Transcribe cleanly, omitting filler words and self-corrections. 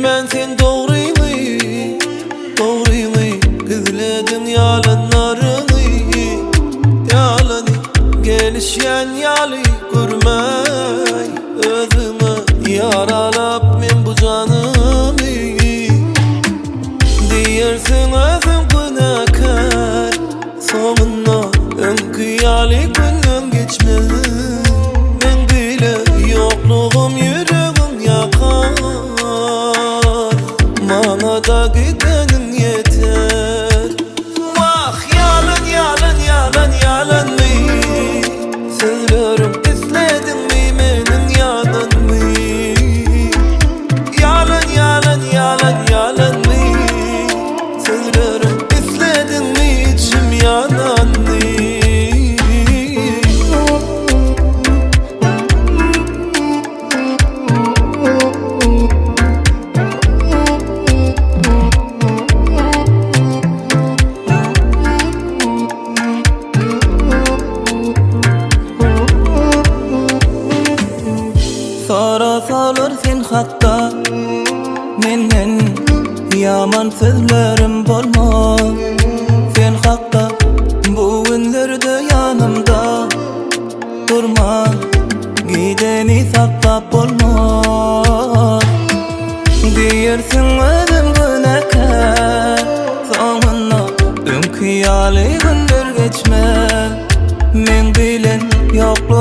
Bilmän sen dogryňy, dogryňy Gizlediň ýalanlaryňy, ýalany Gelişýän ýaly görmäý özüňe Ýaralap men bu janymy Diýersiň özüň günäkär Soňunda öňki ýaly günleň geçmez Meň bile ýoklugym ýüregiň ýakar Maňa-da gideniň ýeter Wah, ýalan, ýalan, ýalan, ýalanmy Sözlerim islediňmi meniň ýanynmy Ýalan, ýalan, ýalan, ýalanmy Sözlerim islediňmi içim ýananny. Sorasalar sen hakda menden Ýaman sözlerim bolmaz sen hakda Bu günlerde ýanymda durman Gideni saklap bolmaz Diýersiň özüm günäkär Soňunda öňki ýaly günler geçmez Meň bilen ýok.